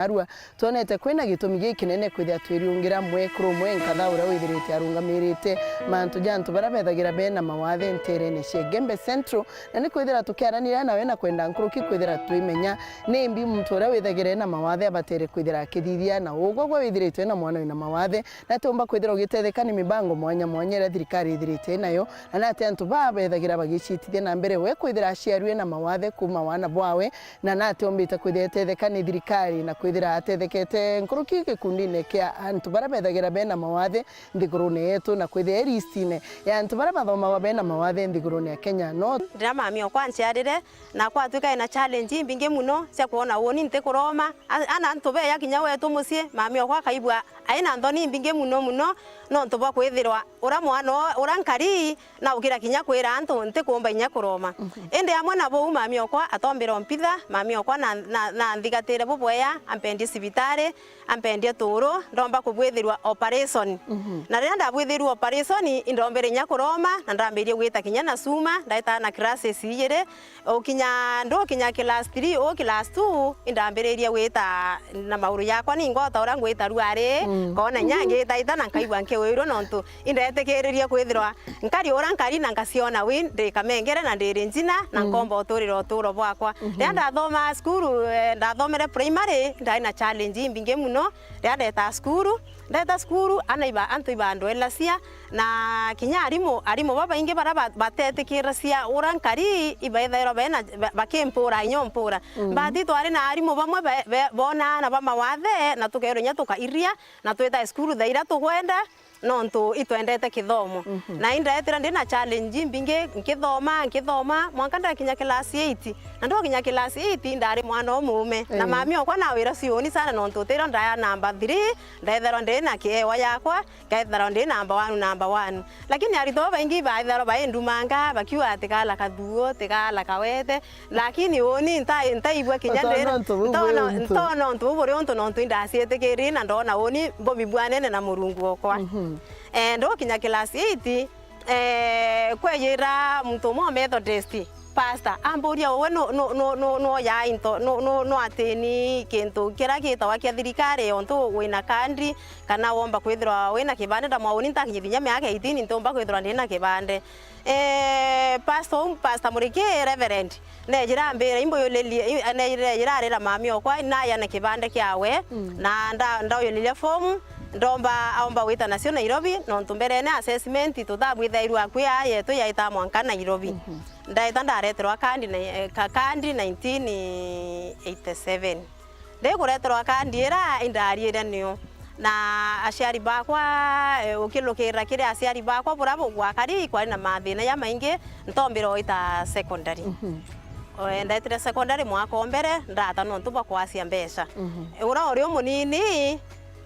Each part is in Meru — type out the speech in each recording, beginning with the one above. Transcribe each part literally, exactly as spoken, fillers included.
Arua, twonete kwina gitumi gikinene kwithira twiriungira mwekuru mwenka thaa uria withirite arungamirite mantu ja antu baria bethagira bena mawathe nterene cia Igembe Central, na ni kwithira tukiaraniria nawe na kwenda nkuruki kwithira twimenya nimbi muntu uria withagira ena mawathe abatere kwithira akithithia, na ugwe gwe withiritwe na mwana wina mawathe, na atiumba kwithira ugitetheka ni mibango mwanya mwanya iria thirikari ithirite nayo, na nati antu baa bethagira bagicitithia na mbere we kwithira aciarue na mawathe kuuma wana bwawe, na nati ombite kwithira etetheka ni thirikari na kwithira atethekete nkuruki gikundine kia antu baria bethagira bena mawathe nthigurune yetu, na kwithira e listine ya antu baria bathomagwa bena mawathe nthigurune ya Kenya. No ndira mami okwa anciarire, na kwatuika ena challenge imbingi muno cia kwona uni ntikuroma. A-, ana antu beya kinya wetu mucii, mami okwa akaigua aina nthoni imbingi muno muno, nontu bwa kwithirwa ura mwana o-, ura nkari, na ukira kinya kwira antu ntikumba inya kuroma. Mhm. Indi amwe na buu, mami okwa atombira ompitha, mami okwa na, na, na nthigatire bubweya, ampendie cibitari, ampendie tuuru, ndomba kubwithirwa operation. Mhm. Na riria ndabwithirwe operation, indombire inya kuroma, na ndambirie gwita kinya na cuma, ndaita na classes ijiri, ukinya, ndukinya class three, u class two, indambiririe gwita na maguru jakwa ningwa o ta uria ngwita rua ri, mm, nkona inya ngitaita na nkaigua nkiwirwe nontu indetikiririe kwithirwa nkari ura nkari na ngaciona wi ndi kamengere na ndiri njina na, mm, nkomba uturira uturo bwakwa. Mhm. Riria ndathoma cukuru, eh, ndathomere primary, ndari na challenge imbingi muno. Riria ndeta cukuru, ndeta cukuru, ana iba-, antu ibandwelacia, na kinya arimu, arimu babaingi baria ba-, batetikiracia ura nkari, ibaethairwa bena, ba-, bakimpura, inya umpura. Mm. But twari na arimu bamwe be-, be-, bona ana ba mawathe, na tukerwa inya tukairia, na twita cukuru thaa iria tukwenda, nontu itwendete kithomo. Mhm. Na indaetira ndi na challenge imbingi, nkithoma, nkithoma, mwanka ndakinya class eight. Na ndokinya class eight, ndari mwana umume. Na, eh, mami okwa nawira ciuni sana, nontu utira ndaya number three, ndaetherwa ndi na kiewa yakwa, ngaetherwa ndi number one, number one. Lakini aritwa babaingi baetherwa baindumanga, bakiuga, "Tigala kathuo, tigala kawete." Lakini uni nta-, ntaigua kinya ndina, ntona untu bu buri untu, nontu indaciitikirie na ndona uni mbubi bwanene na Murungu okwa. Mhm. Eh, ndukinya class eight, eh, kwejira muntu umwe wa Methodist, pastor, amburia, "Uwe nu, nu, nu, nu, nu oyaa into, nu, nu, nu atini kintu kiria gitawa kia thirikari, ontu wina kandi, kana womba kwithirwa wina kibande?" Ndamwaa, "Uni ntakinyithia kinya miaka eighteen, ntiumba kwithirwa ndina kibande." Eh, pastor um, Pastor Muriki, Reverend, neejire ambira, imbuyulirie, i-, neejire arira mami okwa, nayane kibande kiawe, mm, na nda-, ndauyuliria form, ndomba, aomba gwita nacio Nairobi, nontu mberene assessment tutabwithairwe akui aa yetu yaita mwanka Nairobi. Mhm. Ndaita ndareterwa kandi na, eh, ka-, kandi nineteen eighty-seven. Ndikureterwa kandi ira indariire niyo. Na aciari bakwa, eh, ukilukirira kiri aciari bakwa buria bu-, gwakari kwari na mathina jamaingi, ntombire oita secondary. Mhm. Eh, ndaitire secondary mwaka o mbere, ndata nontu bwa kwacia mbeca. Mhm. Eh, uria uri umunini,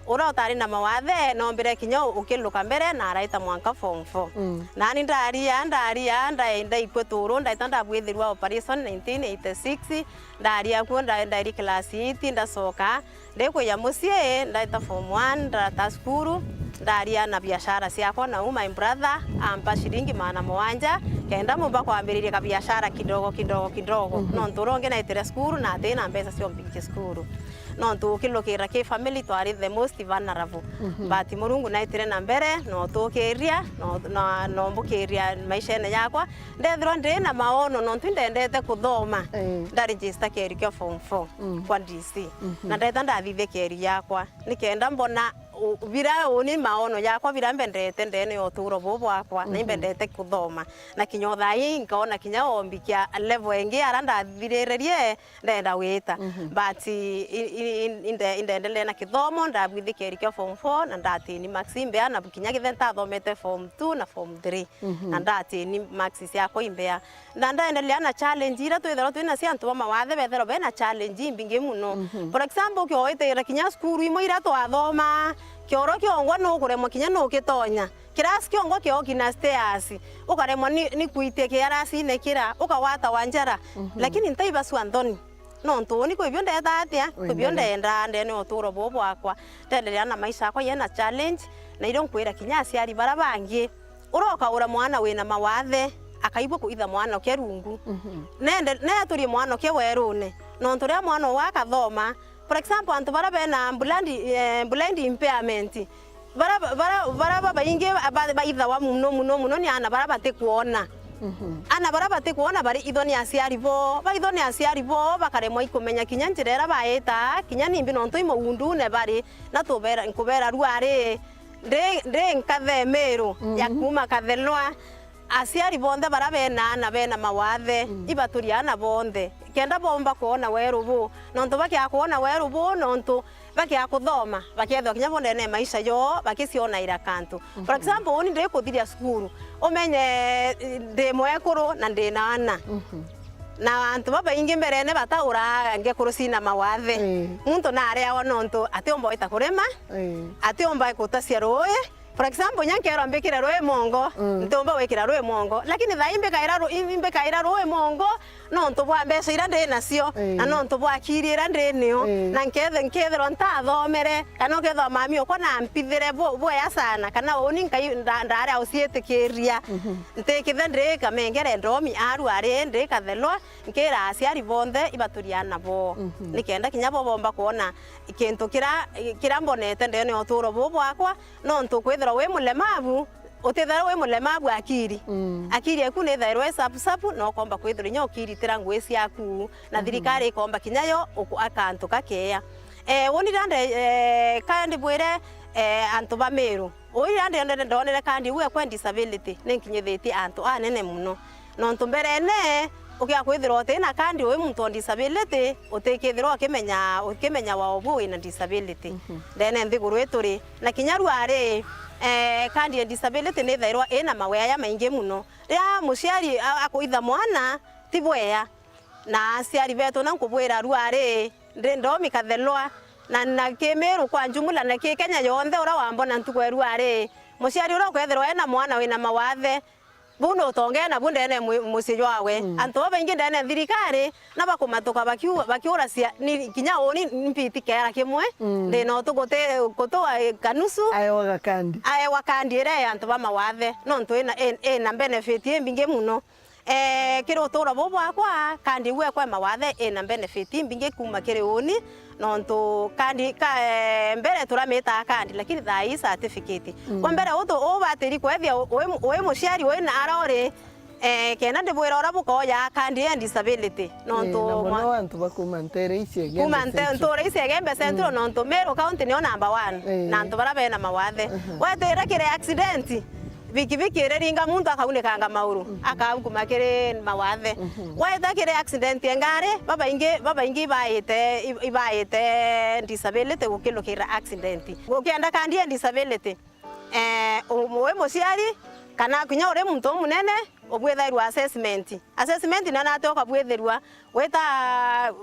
uria utari na mawathe, nombire kinya ukiluka mbere na araita mwanka form four. Mm. Nani ndaria, ndaria, nda-, ndaikua turu, ndaita ndabwithirwa operation nineteen eighty-six, ndaria kuo, nda-, ndairi class eight, ndacoka, ndikwija mucii, ndaita form one, ndata cukuru, ndaria na biashara ciakwa, na u my brother ampa ciringi magana mugwanja, kenda mumba kwambiriria kabiashara kidogo, kidogo, kidogo. Mhm. Nontu uria ungi naitire cukuru na ati na mbeca cia umbingia cukuru. Nontu ukilukira ki family twari the most vulnerable. Mhm. But Murungu naitire na mbere, na utukiria, na, na, na umbukiria maishene yakwa. Ndethirwa ndi na maono, nontu indendete kuthoma. Eh. Ndaregister kieru kia form four, mm, kwa D C. Mhm. Na ndeta ndathithia kieru yakwa, nikenda mbona u-, bira uni maono yakwa bira mbendete ndene ya uturo bubu bwakwa, na, mhm, imbendete kuthoma. Na kinya o thaa ii nkaona kinya ombikia level ingi ara ndathiririe, ndenda gwita. Mhm. But i-, i-, i-, inde-, indeendelea na kithomo, ndabwithia kieru kia form four, na ndatini marks imbea, na kinya githe ntathomete form two na form three, mhm, na ndatini marks ciakwa imbea. Na ndaendelea na challenge iria twithirwa twina cia antu ba mawathe, bethirwa bena challenge imbingi muno. Mhm. For example, ukioitira kinya cukuru imwe iria twathoma, kioro kiongwa nukuremwa kinya nukitonya. Kirasi kiongwa kioki na stairs, ukaremwa ni, ni kwitia kiarasine kira, ukagwata wa njara. Mhm. Lakini ntaibacua nthoni. Nontu uni kwibio ndeta atia, kwibio ndenda ndene uturo bubu bwakwa. Ndendelea na maisha yakwa yena challenge, na irio nkwira kinya aciari bara bangi, uroka ura mwana wina mawathe, akaigua kuitha mwana uke rungu. Mhm. Nende, neturie mwana uke werune. Nontu ria mwana uwe akathoma, For example, antu baria bena blind, eh, blind impairment, bara, bara, bara babaingi ba-, baithawa muno, muno, muno ni ana bara batikwona. Mhm. Ana bara batikwona bari itho ni aciari boo, baitho ni aciari boo, bakaremwa ikumenya kinya njira iria baita, kinya nimbi nontu i mugundune bari, na tubera, nkubera rua ri, ndi, ndi nkathe Miru ya Mhm. kuuma Kathelwa, aciari bonthe bara bena ana bena mawathe, Mm. ibaturia ana bonthe, kenda bomba kwona weru buu, nontu bakiaga kwona weru buu, nontu bakiaga kuthoma, bakethwa kinya bo ndene ya maisha yoo, bakicionaira kantu. For Mhm. example, uni ndikuthiria cukuru, umenye, eh, ndi mwekuru na ndi na ana. Mhm. Na antu babaingi mberene bataura ngekuru cina mawathe. Eh. Muntu nareagwa nontu atiumba gwita kurima, Eh. atiumba gutacia rui, For example, inya nkeerwa mbikire rui mongo, Mm. ntiumba gwikira rui mongo. Lakini thaa ii mbikaira ru-, i-, mbikaira rui mongo nontu bwa mbeca iria ndi nacio, Eh. na nontu bwa akiri iria ndi nio, Eh. na nkethe-, nkethirwa ntathomere, kana ukethirwa mami okwa na mpithire bu-, bwea sana, kana uni nkai-, nda-, ndaria uciitikiria. Mhm. Ntikithe ndi kamengere ndomi aru ari ndi Kathelwa, nkira aciari bonthe ibaturia ana boo. Mhm. Nikenda kinya bo bomba kwona kintu kira, kira mbonete ndene ya uturo buu bwakwa, nontu kwithirwa wi mulemavu, utithirwa wi mulemavu akiri. Mm. Akiri eku nithairwa i sapu sapu, na ukomba kwithirwa inya ukiritira ngui ciaku, na Mhm. thirikari ikomba kinya yo uku-, akantu kakeya. Eh, uni rande, eh, ka ndibwire, eh, antu ba Miru. Uu riria ndionere, ndonere kandi iu ekwa disability, ni nkinyithitie antu anene muno. Nontu mberene, ukia kwithirwa uti na kandi ui muntu o disability, utikithirwa ukimenya, ukimenya wao bu wina disability. Mhm. Ndene nthiguru ituri, na kinya rua ri, eh, kandi ya disability nithairwa ina mawea jamaingi muno. Riria muciari a-, akuitha mwana, ti bwea. Na aciari betu na nkubwira rua ri, ndi ndomi Kathelwa, na, na ki Miru kwa jumla, na ki Kenya yonthe, uria wambona ntuku ya rua ri, muciari uria ukethirwa ena mwana wina mawathe, bu nutongee nabu ndene mwi-, mucii jwawe. Mm. Antu babaingi ndene thirikari, na bakumatuka bakiu-, bakiuracia, ni kinya uni mpiti keera kimwe, Mm. ndina utu guti, kutua kanusu, Aewa gakandi. aewa kandi iria ya antu ba mawathe, nontu ina, in-, ina benefit imbingi muno. Eh, kiri uturo buu bwakwa, kandi iu ekwa mawathe ina benefit imbingi kuuma kiri uni, nontu kandi ka, eh, mbere turamitaa kandi, lakini thaa ii certificate. Mm. Kwa mbere utu-, ubatiri kwethia u-, ui, ui muciari ui na arori, eh, kenda ndibwira uria bukoya kandi ya disability, nontu Eh, na mwa- muno antu ba kuuma ntere ici Egembe kuuma nte-, Central. nture ici Egembe Central, Mm. nontu Meru County niyo number one, Eh. na antu baria bena mawathe. Aha. Wetire kiri accident, bikibiki iriringa muntu akaunikanga mauru, Mhm. akaukuma kiri mawathe. Mhm. Waita kiri accident ya ngari, babaingi, babaingi ibaite, i-, ibaite disability gukilukira accident. Ukienda kandi ya disability, eh, u-, wi muciari, kana kinya uri muntu umunene, ubwithairwa assessment. Assessment na nate ukabwithirwa, wita,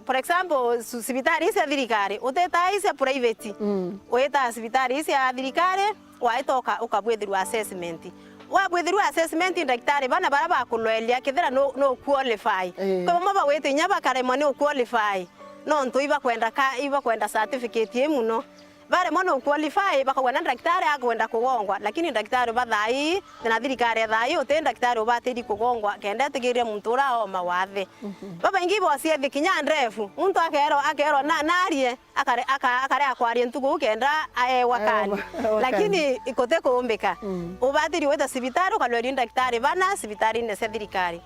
for example, su-, cibitari cia thirikari, utita ii cia private. Mm. Wita cibitari ii cia thirikari, waita uka-, ukabwithirwa assessment. Wabwithirwa assessment, ndagitari bana baria bakuloeria kethira no, no qualify. Eh. Kwa bamwe bagwite inya bakaremwa ni qualify, nontu ibakwenda ka-, ibakwenda certificate ii muno. Baremwa no qualify, bakauga na ndagitari akwenda kugongwa, lakini ndagitari ba thaa ii, na thirikari ya thaa ii, uti ndagitari ubatiri kugongwa, kenda itigirire muntu uria o mawathe. Mhm. Babaingi bociethi kinya ndefu, muntu akerwa, akerwa na, narie, akare-, aka-, akarea kwaria ntuku uu kenda aewa Aewa kandi. ma-, aewa Lakini kandi. ikuti kuumbika. Mm. Ubatiri gwita cibitari, ukalweria ndagitari bana cibitarine cia thirikari.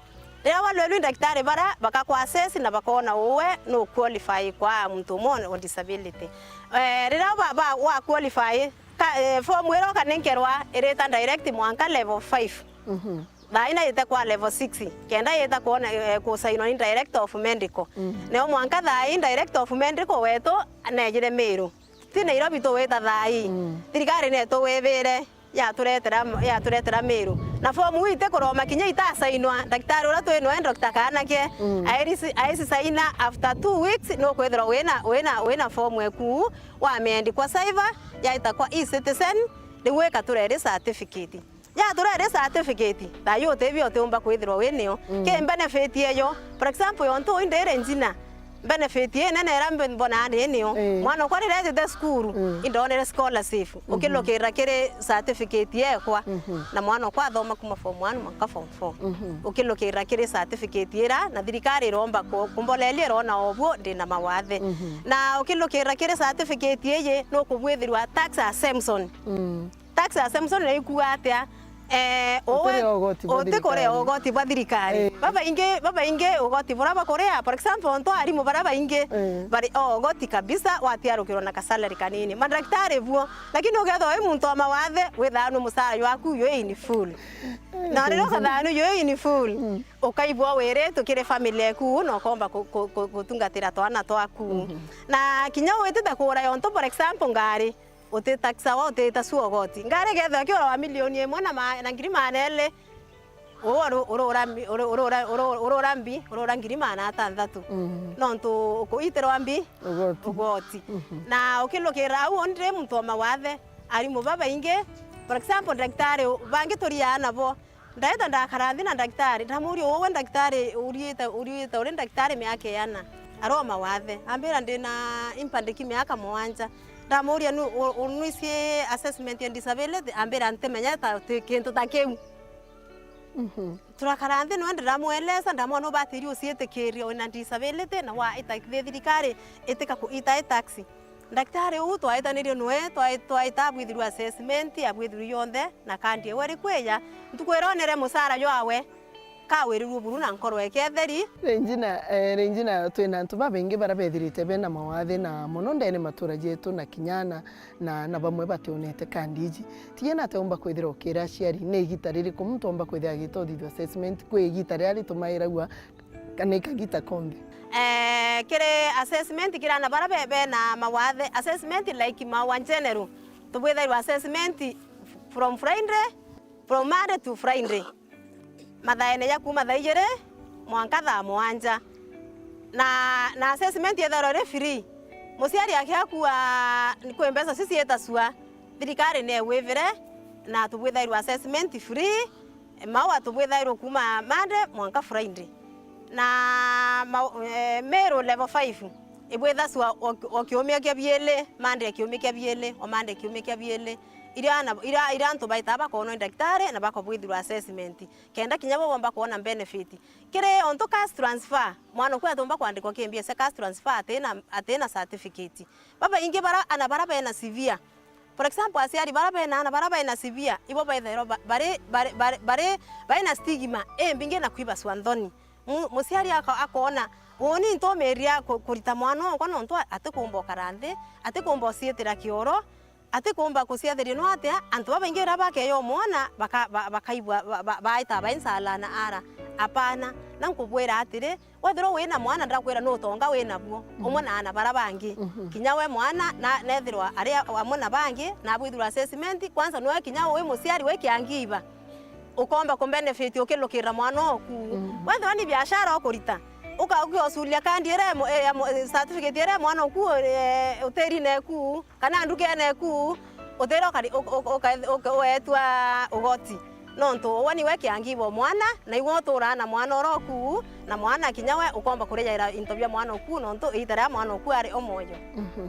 Riria walwelwa i ndagitari bara, bakakwa assess na bakona uwe nu qualify kwa muntu umwe wa disability. Eh, riria ba, ba, wa qualify, ka, eh, form iria ukanenkerwa irita direct mwanka level five. Mhm. Thaa ii naite kwa level six, kenda yita kuona, eh, kusainwa ni director of medical. Mm. Neo mwanka thaa ii director of medical wetu nejire Meru. Ti Nairobi tuwita thaa ii. Mm. Thirikari netu wibire. yaturetera, yaturetera Meru. Na fomu ii itikuroma kinya itasainwa, ndagitari uria twi nawe, Doctor Kaanake, Mm. airisi-, aicisaina after two weeks, nukwithirwa wina, wina, wina fomu eku, wamiendi kwa cyber, yaita kwa e-citizen, riu ikatureri certificate. Yatureri certificate, thayu utibio utiumba kwithirwa winio. Mm. Ki benefit eyo, for example, yontu uu ndiri njina, Benefit inene iria mbi-, mbonaa ni niyo. Eh. Mwana okwa riria etite cukuru, mm, indonere scholarship. Mhm. Ukilukirira kiri certificate yekwa, mhm, na mwana okwa athoma kuma form one mwanka form four. Mhm. Ukilukirira kiri certificate ira, na thirikari iromba ku-, kumboleria irona obuo ndina mawathe. Mhm. Na ukilukirira kiri certificate iyi, nukubwithirwa tax exemption. Mm. Tax exemption ni ikuuga atia? Eh, utikuria ugoti bwa thirikari. Babaingi, babaingi ugoti buria bakuria, for example, ontu arimu baria baingi, eh, bari o ugoti kabisa, watiarukirwa na kasalary kanini. Mandagitari buo, lakini ukethirwa wi muntu wa mawathe, withaa ni mucara jwaku jwi in full. Eh, na riria ukathaa ni jwi in full, mm, ukaigua wiritwe kiri family eku, na ukomba ku-, ku-, ku-, gutungatira twana twaku. Mhm. Na kinya witite kugura yontu, for example, ngari, utitaxawa, utitaxua ugoti. Ngari ikethirwa ikiura wa milioni imwe na ma-, na ngiri maana eri, uu uru-, urura mbi, uru-, urura, uru-, urura mbi, urura ngiri maana atanthatu. Mm. Nontu ukuitirwa mbi ugoti. Ugoti. Mhm. Na ukilukira au, uni ndi muntu wa mawathe, arimu babaingi, for example, ndagitari u-, bangi turiaa nabo, ndaeta ndakara nthi na ndagitari, ndamuria, "Uu we ndagitari, uriite, uriite uri ndagitari miaka iana?" Ari o mawathe. Ambira, "Ndina impandiki miaka mugwanja." Ndamuria, "Nu-, u-, u-, nwisi assessment ya disability?" Ambira, "Ntimenya ta, ti kintu ta kiu." Mhm. Turakara nthi, nwe ndiramweleza, ndamwona, "Ubatiri uciitikiria wina disability na waita thi thirikari itika kuita i taxi." Ndagitari uu twaitanirie nwe, twai-, twaita abwithirwe assessment, abwithirwe yonthe, na kandi ewe ri kwija, ntuku iria onere mucara jwawe, kawirirue buru na nkoro eke etheri. Regina, eh, Regina, twina antu babaingi baria bethirite bena mawathe na mono ndene matura jetu na kinya na, na, na bamwe bationete kandi iji. Tigena atia umba kwithira ukira aciari, ni igita ririku muntu omba kwithira agita uthithua assessment, kwi igita riria ritumairagua kana ikagita konthe? Eh, kiri assessment kiri ana baria be-, bena mawathe, assessment like Maua General, tubwithairwa assessment from Friday, from Monday to Friday. Mathaene ja kuuma thaa ijiri mwanka thaa mugwanja. Na, na assessment yethairwa iri free. Muciari akiakua kwi mbeca ci ciitacua, thirikari ni ewivire, na tubwithairwa assessment free, Maua tubwithairwa kuuma Monday mwanka Friday. Na ma-, eh, Meru level five, ibwithacua o, o kiumia kia biili, Monday kiumia kia biili, o Monday kiumia kia biili. Iria ana, iria, iria antu baitaa bakoonwa i ndagitari na bakabwithirwa assessment. Kenda kinya bo bomba kwona benefit. Kiri ontu cash transfer, mwana oku atumba kwandikwa K M B S cash transfer atina, atina certificate. Babaingi bara, ana bara bena severe. For example, aciari bara bena ana bara bena severe, ibo baithairwa ba-, bari, bari, bari, bari, bari na stigma imbingi na kwibacua nthoni. Mu-, muciari aka-, akoona, uuni ntumiria ku-, kurita mwana okwa nontu a-, atikumba ukara nthi, atikumba uciitira kioro, atikumba kuciatheria no atia, antu babaingi riria bakeeja umwona, baka-, ba-, bakaigua ba-, ba-, baita bai nsala na ara. Apana, na nkubwira atiri, wethirwa wina mwana, ndakwira ni utonga winabuo, mhm, umwe na ana bara bangi. Mhm. Kinya we mwana, na, nethirwa ari a-, amwe na bangi, na abwithirwa assessment, kwanza niwe kinya wi muciari wi kiangiiba. Ukomba kubenefit ukilukirira mwana oku. Mm. Wethirwa ni biashara ukurita, uka-, ukiocuria kandi iria emo-, eh, emo-, eh, certificate iria mwana oku, eh, utirine eku, kana ndukene eku, utira ukari-, uk-, uk-, uka-, uk-, uetua ugoti. Nontu uwe niwe kiangi bo mwana, na iwe uturaa na mwana uria oku, na mwana kinya we ukomba kurijaira into bia mwana oku, nontu iita riria mwana oku ari o mwoyo. Mhm.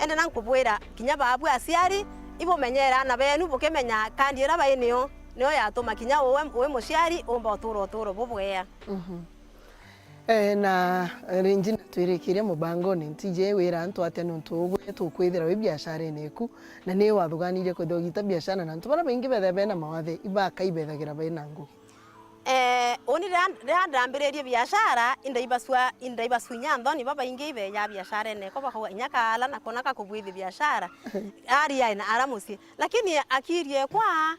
Indi na nkubwira, kinya baabui aciari, ibumenyere ana benu, bukimenya kandi iria bai niyo, niyo yatuma kinya uwe wi muciari umba utura uturo bubwea. Mhm. Eh, na Regina, twirikirie mubangone, ntiji wira antu atia nontu ugwe tukwithira wi biasharene eku, na ni wathuganirie kwithira ugita biashara na antu baria baingi bethaira bena mawathe, ibaka ibethagira bena ngugi? Eh, uni riria, riria ndambiririe biashara, indaibacua, indaibacua inya nthoni babaingi ibeja biasharene ekwa, bakauga, "Inya kaala nako na kakubwithi biashara." Aria na ara mucii. Lakini akiri ekwa,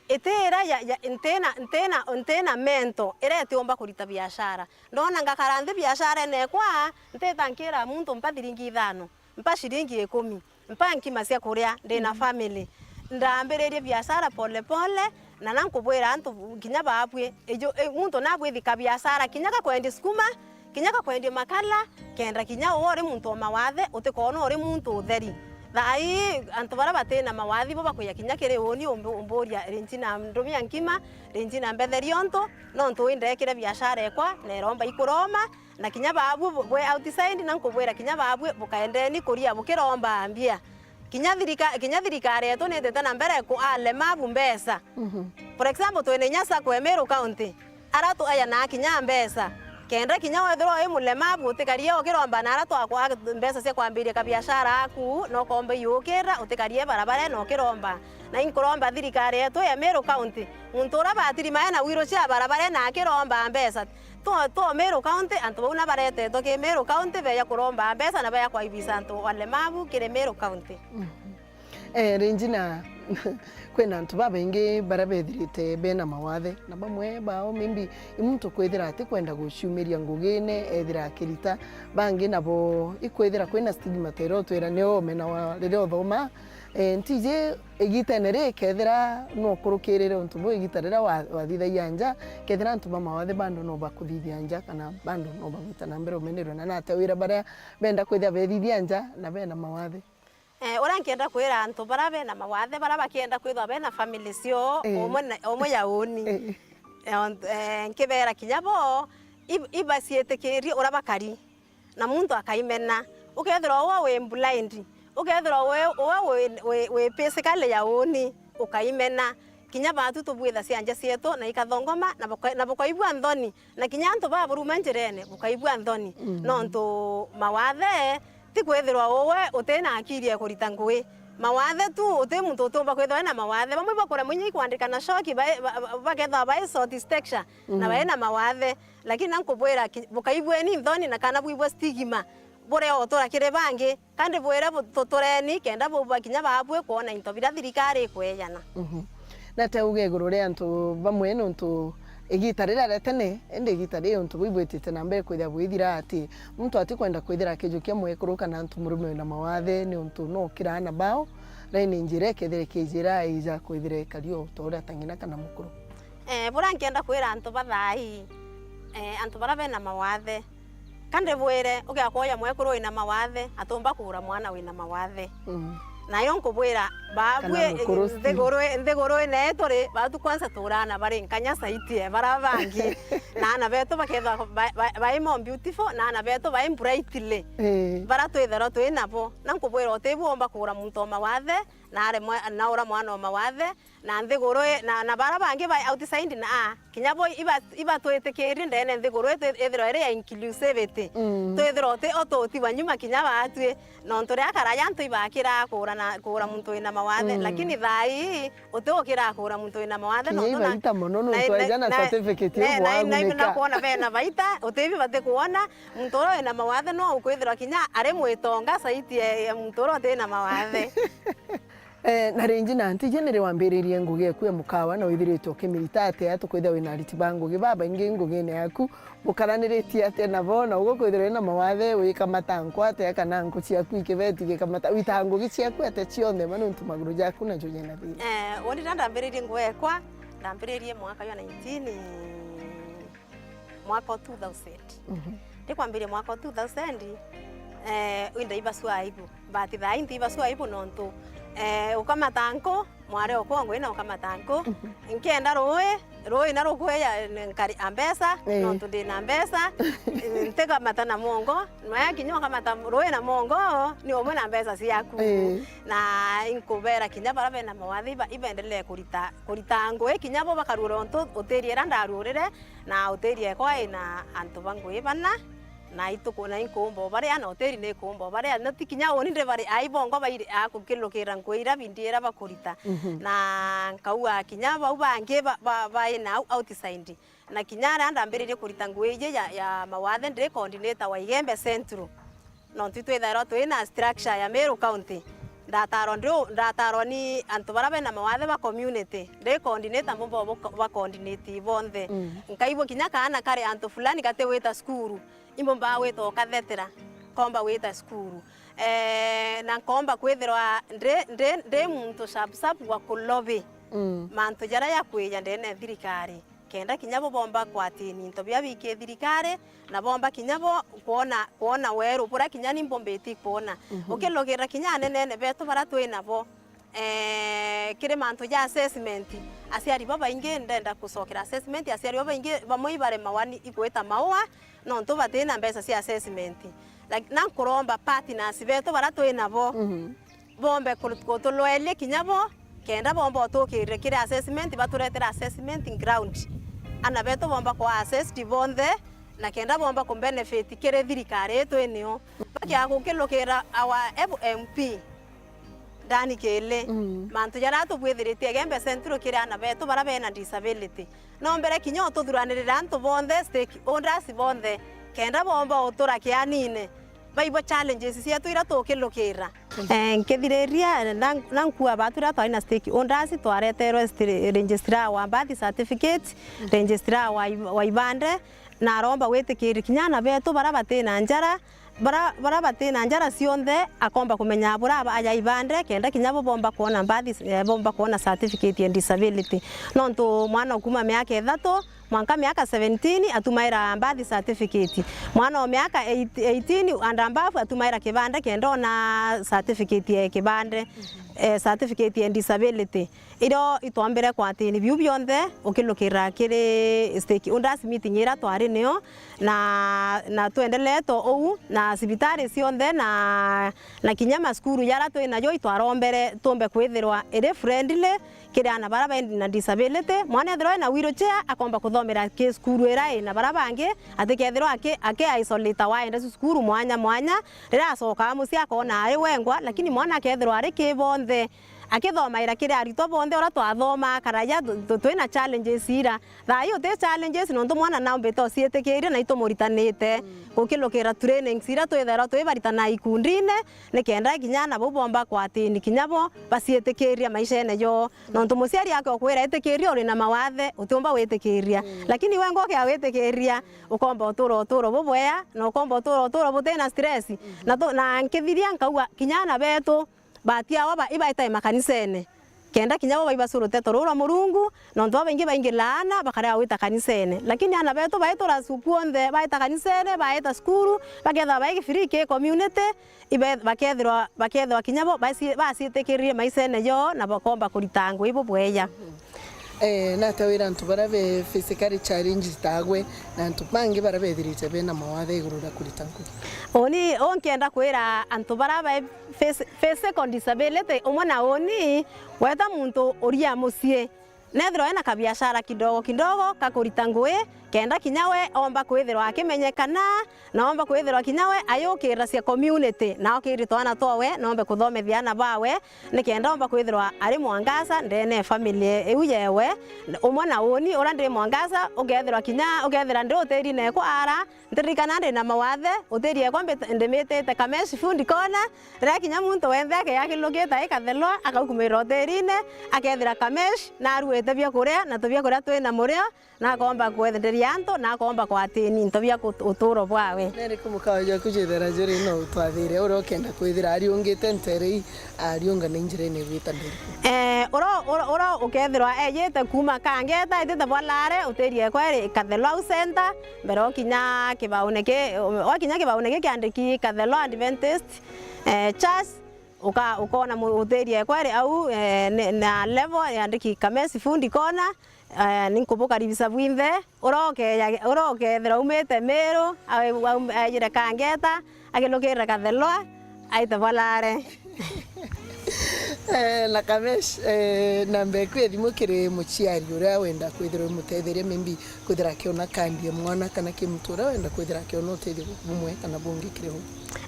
itira ya, ya, ntina, ntina, ntina mento iria itiumba kurita biashara. Ndona ngakara nthi biasharene ekwa, ntita nkira muntu, "Mpa thiringi ithano, mpa ciringi ikumi, mpa nkima cia kuria, ndina, mhm, family." Ndambiririe biashara pole pole, na na nkubwira antu kinya baabui, iju, i, muntu nabwithi kabiashara, kinya gakwendia sukuma, kinya gakwendia makala, kenda kinya uwe uri muntu o mawathe, utikoona uri muntu utheri. Thaa ii antu baria bati na mawathi bo bakwija kinya kiri uuni umbu-, umburia, ringi na ndumia nkima, ringi na mbetheria untu, nontu wi ndekire biashara ekwa na iromba ikuroma, na kinya baabui bu-, bwi outside, na nkubwira kinya baabui bukaendeni kuria bukiromba mbia. Kinya thirika-, kinya thirikari yetu nitite na mbere ku alemavu mbeca. Mhm. For example, twina inya sacco e Meru County, ara twayanaa kinya mbeca. Kenda kinya wethirwa wi mulemavu, utikarie ukiromba na ara twakwa mbeca cia kwambiria kabiashara aku, na ukomba iukira, utikarie barabara na ukiromba. Na inkuromba thirikari yetu ya Meru County, muntu uria batiri mae na wheelchair barabara na akiromba mbeca. Two, two Meru County, antu bau na baretetwe ki Meru County, beja kuromba mbeca na beja kwaibisa antu alemavu kiri Meru County. Mhm. Eh, Regina, kwina antu babaingi baria bethirite bena mawathe, na bamwe bao maybe i muntu kwithira atikwenda guciumiria ngugine, ethira akirita, bangi nabo ikwithira kwina stigma ta iria utwira ni omena wa riria uthoma. Eh, ntiji igitene ri, kethira nukurukirire untu buu igita riria wa-, wathithagia nja, kethira antu ba mawathe bando no bakuthithia nja, kana bando no bagwita na mbere umenirwe na nate wira baria benda kwithia bethithia nja na bena mawathe? Eh, uria nkienda kwira antu baria bena mawathe, baria bakienda kwithwa bena family cio, eh, umwe na, umwe ya uni. Eh. Eh, on-, eh, nkibera kinya bo, ib-, ibaciitikirie uria bakari, na muntu akaimena. Ukethirwa uwe wi blind, ukethirwa uwe, uwe wi, wi, wi physically ya uni, ukaimena. Kinya baatu tubwithacia nja cietu na ikathongoma, na buka-, na bukaigua nthoni. Na kinya antu baburuma njirene, bukaigua nthoni. Mm. Nontu mawathe, ti kwithirwa uwe uti na akiri ya kurita ngugi. Mawathe tu, uti muntu utiumba kwithirwa ena mawathe. Bamwe ibakuremwa inya ikwandika na coki, bai-, ba-, ba-, bakethirwa bai short stature, na, mm, bai na mawathe. Lakini na nkubwira ki-, bukaigueni nthoni na kana bwigua stigma, buria utura kiri bangi. Kandi bwire bu-, tutureni kenda bubwa kinya baabui kwona into biria thirikari ikwejana. Mhm. Na te uge iguru ria antu bamwe, nontu igita riria ria tene, indi igita riri untu buu ibwitite na mbere kwithira bwithira ati muntu atikwenda kwithira akijukia mwekuru kana antu murume wina mawathe, ni untu no ukira aana bao, raini njira ikethira ikijira ija kwithira ikari o ta uria ta ng'ina kana mukuru. Eh, buria nkienda kwira antu ba thaa ii, eh, antu baria bena mawathe, ka ndibwire, ugiakwoya mwekuru wina mawathe, atumba kuura mwana wina mawathe. Mm. Nayo nkubwira, baabui, kana mukuru, eh, nthiguru, nthiguru ine turi, baatu kwanza tuuraana bari nkanya saiti e baria bangi. Na aana betu bakethwa ba-, ba-, bai more beautiful, na aana betu bai brightly. Eh. Baria twithirwa twi nabo. Na nkubwira, utibu umba kuura muntu o mawathe, na aremwe, na ura mwana o mawathe, na nthiguru i-, na, na bara bangi ba outside na a, kinya bo iba-, ibatwitikirie ndene nthiguru itu ithirwa iri ya inclusivity. Mm. Twithirwa uti o tutigwa nyuma kinya baatwi, nontu riria karaja antu ibakiraa kuura na, kuura muntu wina mawathe, mm, lakini thaa ii uti ukiraa kuura muntu wina mawathe, kinya nontu na, ibaita mono, na, nontu na, aja na, na certificate na, na, na, na, na kwona bena baita, utibi bati kwona, muntu uria wina mawathe no ukwithirwa kinya ari mwitonga saiti ya, ya muntu uria uti na mawathe. Eh, na ringi na ntiji niri wambiririe ngugi eku ya mukawa na withiritwe ukimirita atia, tukwithia wina ariti ba ngugi babaingi ngugine yaku, bukaraniritie atia nabo, na uguo kwithirwa wina mawathe, wikamata nku atia, kana nku ciaku ikibeti gikamata, witaga ngugi ciaku atia cionthe ma nontu maguru jaku najo jena thina? Eh, uuni riria ndambiririe ngugi ekwa, ndambiririe mwaka jwa nineteen, mwaka o two thousand. Mhm. Ndikwambiria mwaka o two thousand, eh, wi ndaibacua aibu. But thaa ii ntiibacua aibu nontu, eh, ukamata nku, mwari okwa ngui na ukamata nku. Mhm. Nkienda rui, rui na rukweya nkari a mbeca, eh, nontu ndi na mbeca, ntikamata na mongo, nwaya kinya ukamata rui na mongo, ni umwe na mbeca ciaku. Eh. Na inkubera kinya bara bena mawathe iba-, ibendelee kurita, kurita ngui, kinya bo bakarura untu utiri ira ndarurire, na utiri ekwa ina antu ba ngui bana, na ituku-, na inkuumba ubaria, na utiri ni ikuumba ubaria, na ti kinya uni ndibari, ai bongo bairi akukilukira ngui ira bindi ira bakurita. Mhm. Na nkauga kinya bau bangi ba, ba, bai na au outside. Na kinya aria ndambiririe kurita ngui iji ya, ya mawathe, ndi coordinator wa Igembe Central. Nontu itwithairwa twi na structure ya Meru County. Ndatarwa ndi u-, ndatarwa ni antu baria bena mawathe ba community. Ndi coordinator mbumba ubu ba coordinate bonthe. Mm. Nkaigua kinya kaana kari antu fulani gati gwita cukuru, imbumba gwita ukathetera, komba gwita cukuru. Eh, na nkomba kwithirwa ndi, ndi, ndi muntu sharp sharp wa kulobi, mm, mantu jaria jakwija ndene thirikari. kenda kinya bo bomba kwatini into bia biki thirikari, na bomba kinya bo kwona, kwona weru buria kinya ni mbumbiti kwona. Mhm. Ukilukira kinya anenene betu bara twi nabo, eh, kiri mantu ja assessment, aciari babaingi, ndenda kucokera assessment, aciari babaingi bamwe ibaremawa ni igwita maua, nontu batina mbeca cia assessment. Like, na nkuromba partners betu bara twi nabo, mhm, bombe kuru-, gutulweria kinya bo, kenda bomba utukirire kiri assessment, baturetere assessment ground. Ana betu bomba kwa assessed bonthe, na kenda bomba ku benefit kiri thirikari ii twi nio. Bakiaga gukilukira our F M P, Ndani Kili, mm, mantu jaria tubwithiritie Igembe Central kiri ana betu bara bena disability. No mbere kinya ututhuranirire antu bonthe, stakeholders bonthe, kenda bomba utura kianine, baigua challenges cietu iria tukilukira. Eh, nkithiriria, na, na nkua batu riria twari na stakeholders, twareterwe sti-, registrar wa birth certificate, registrar wa i-, wa ibande, na aromba gwitikiria kinya ana betu bara batina njara, bara, bara batina njara cionthe, akomba kumenya bura aba aja ibande, kenda kinya bo bomba kwona birth, eh, bomba kwona certificate ya disability. Nontu mwana ukuma miaka ithatu mwanka miaka seventeen atumaira birth certificate. Mwana o miaka eight, eighteen and above atumaira kibande kenda ona certificate ya kibande, eh, certificate ya disability. Irio itwombere kwatini biu bionthe ukilukira kiri stakeholders meeting iria twari nio, na, na twendelee to uu, na cibitari cionthe, na, na kinya macukuru jaria twi najo itwarombere tumbe kwithirwa iri friendly kiri ana bara bena disability. Mwana ethirwa ena wheelchair, akomba kuthomera ki cukuru iria ina bara bangi, atikethirwa aki, aki isolate waenda cukuru mwanya mwanya. Riria acokaa mucii akona ari wengwa, lakini mwana akethirwa ari ki bonthe, akithomaira kiri aritwa bonthe uria twathomaa karaja, tu-, tu-, twina challenges ira. Thaa ii uti challenges, nontu mwana naumbite uciitikiria na itumuritanite, mm, gukilukira trainings iria twithairwa twibaritana ikundine, nikenda kinya ana bau bomba kwatini kinya bo baciitikiria maishene joo. Nontu muciari ake okwira itikiria uri na mawathe, utiumba gwitikiria. Mm. Lakini we ngoke agwitikiria, ukomba utura uturo bubwea, na ukomba utura uturo butina stress. Mm. Na tu-, na nkithiria nkauga kinya ana betu, baati awa ba-, ibaetae makanisene, kenda kinya bo baiba curu teto ruu rwa Murungu, nontu babaingi baingi laana bakarega gwita kanisene. Lakini ana betu baitura cukuru onthe, baeta kanisene, baeta cukuru, bakethirwa bai free ki community, ibe-, bakethirwa, bakethirwa kinya bo baci-, baciitikiririe maisene joo na bakomba kurita ngugi bubweya. Eh, nata wira antu bara be physically challenged tagwe na antu bangi bara bethirite bena mawathe iguru ria kurita ngugi? Uni, unkienda kwira antu bara be phys-, physical disability, umwe na uni, weta muntu uria mucii, nethirwa ena kabiashara kidogo kidogo ka kurita ngugi, kenda kinya we omba kwithirwa akimenyekana, na omba kwithirwa kinya we ayukirira cia community, na okiri twana twawe, na ombe kuthomethia ana bawe, nikenda omba kwithirwa ari mwangaza ndene ya family iu yewe. Umwe na uni, uria ndi mwangaza, ukethirwa kinya, ukethira ndi utirine ekwa ara, ntiririkana ndi na mawathe, utiri ekwa mbit-, ndimitite kamesh fundi kona, riria kinya muntu wenthe akeya akilukite ai kathelwa, akaukumirira utirine, akethira kamesh, na aruite biakuria, na tubiakuria twina murio, na akomba kwenderia antu, na akomba kwatini into bia kut-, uturo bwawe. Neriku mukao jwaku jwithira juri no utwathire uria ukenda kwithira ariungite ntere ii, ariunga na injirene igwita ndiriku? Eh, uria, uria, uria ukethirwa ejite kuuma Kangeta, etite Bwalare, utirie kweri Kathelwa au center, mbere okinya kibaune ki, wakinya kibaune ki kiandiki Kathelwa Adventist, eh, Church, uka-, ukona mu-, utirie kweri au, eh, ni, na level yandiki Kamesi Fundi Kona, eh, ninkubukaribisa bwinthe, uria ukeya-, uria ukethira umite Miru, au-, au-, aijire Kangeta, akilukirira Kathelwa, aite Bwalare. Eh, na Kamesh, eh, namba eku ya thimu kiri muciari uria wenda kwithirwa imutetheria, maybe kwithira akiona kandi ya mwana kana ki muntu uria wenda kwithira akiona utethio bumwe kana bungi kiri we.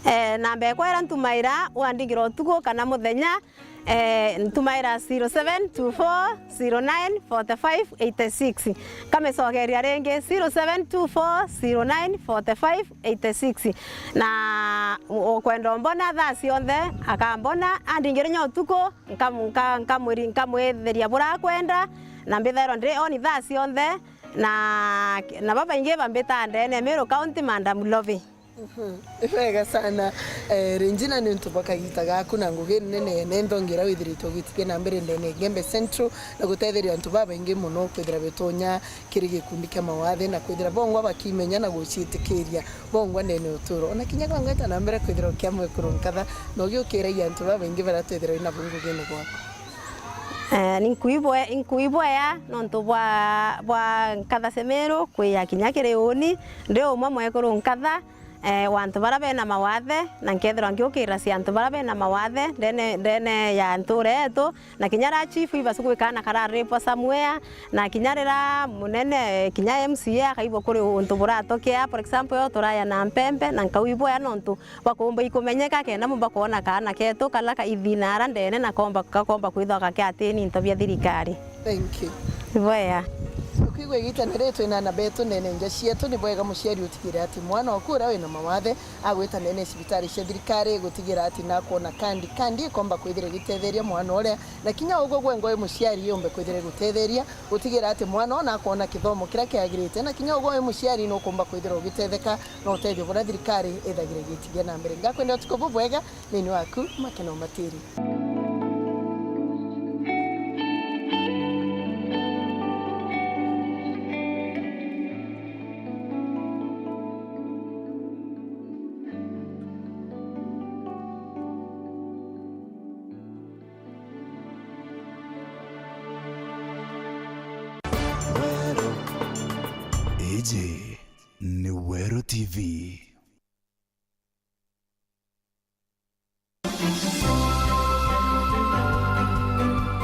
Eh, namba ekwa iria ntumaira, wandingira utuku kana muthenya, eh, ntumaira zero seven two four zero nine forty five eighty six. Nkamicokeria ringi, zero seven two four zero nine forty five eighty six. Na u-, ukwenda umbona thaa cionthe, akambona, andingire nya utuku, nkam-, nka-, nkamwiri-, nkamwitheria buria akwenda, na mbithairwa ndiri on thaa cionthe, na, na babaingi bambitaa ndene Meru County, Madam Lovi. Wega sana. Eh, Regina, ni untu bwa kagita gaku na ngugi nene nene nthongi iria withirite ugitikia na mbere ndene ya Igembe Central na gutetheria antu babaingi mono kwithira betonya kiri gikundi kia mawathe na kwithira bongwa bakimenya na guciitikiria bongwa ndene ya uturo. Ona kinya kwa ngweta na mbere kwithira ukiamwe kurunkatha na ugiukiragia antu babaingi baria twithirwa inabo ngugine gwaku. Eh, ni nkuibwe-, inkuibwea nontu bwa, bwa nkatha Semiru kwia kinya kiri uni, ndi umwe mwekuru nkatha, eh, wa antu baria bena mawathe, na nkethirwa ngiukira cia antu baria bena mawathe ndene, ndene ya ntura yetu, na kinya ra chief ibasu gwikana kararipwa somewhere, na kinya rira munene, eh, kinya M C A akaigua kuri untu buratokea, for example, yo turaya na mpempe, na nkauibwea nontu bakumba ikumenyeka kenda mumba kwona kaana ketu kala ka ithina ara ndene na komba, gakomba kwithwa gakiatini into bia thirikari. Thank you. Bwega. Ukwigua igita ni ri twina ana betu ndene nja cietu, ni bwega muciari utigire ati mwana waku uria wina mawathe agwita ndene ya cibitari cia thirikari gutigira ati nakwona kandi, kandi ikomba kwithira igitetheria mwana uria, na kinya ugwe gwe ngoi muciari yumbe kwithira igutetheria gutigira ati mwana ona akwona kithomo kiria kiagirite, na kinya ugwe wi muciari nukumba kwithira ugitetheka na utethio buria thirikari ithagira igitigia na mbere. Ngakwenda utuku bubwega, nini waku Makena Umatiri. Weru. Iji ni Weru T V.